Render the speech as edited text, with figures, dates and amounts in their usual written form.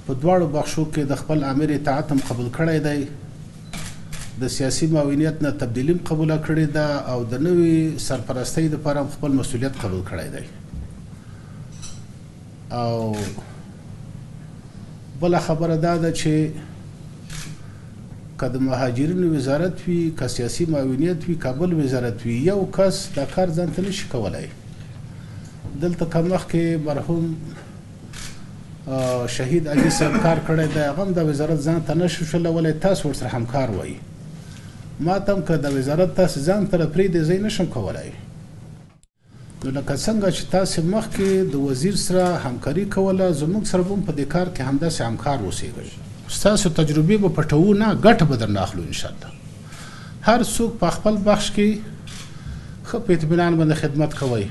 په دواړو بخشو کې د خپل امیر اطاعت هم قبول کړی دی، د سیاسي معاونیت نه تبدیلي هم قبوله کړې ده او د نوي سرپرستۍ لپاره هم خپل مسؤلیت قبول کړی دی. او بله خبره دا ده چې که د مهاجرینو وزارت وي، که سیاسي معاونیت وي، که بل وزارت وي، یو کس دا کار ځان ته نشي کولای. دلته که مخکې مرحوم شهید علي صاحب کار کړی دی، هغه هم دا وزارت ځان ته نشو چلولی، تاسو ورسره همکار وئ. ما ته هم که دا وزارت تاسو ځان ته پرېږدئ، زه یې نشم کولای. نو لکه څنګه چې تاسو مخکې د وزیر سره همکاري کوله، زموږ سره به هم په دې کار کې همداسې همکار اوسېږئ. ستاسو تجربې به پټوو نه، ګټه به درنه اخلو انشاءالله. هر څوک په خپل بخش کې ښه په اطمینان باندې خدمت کوئ.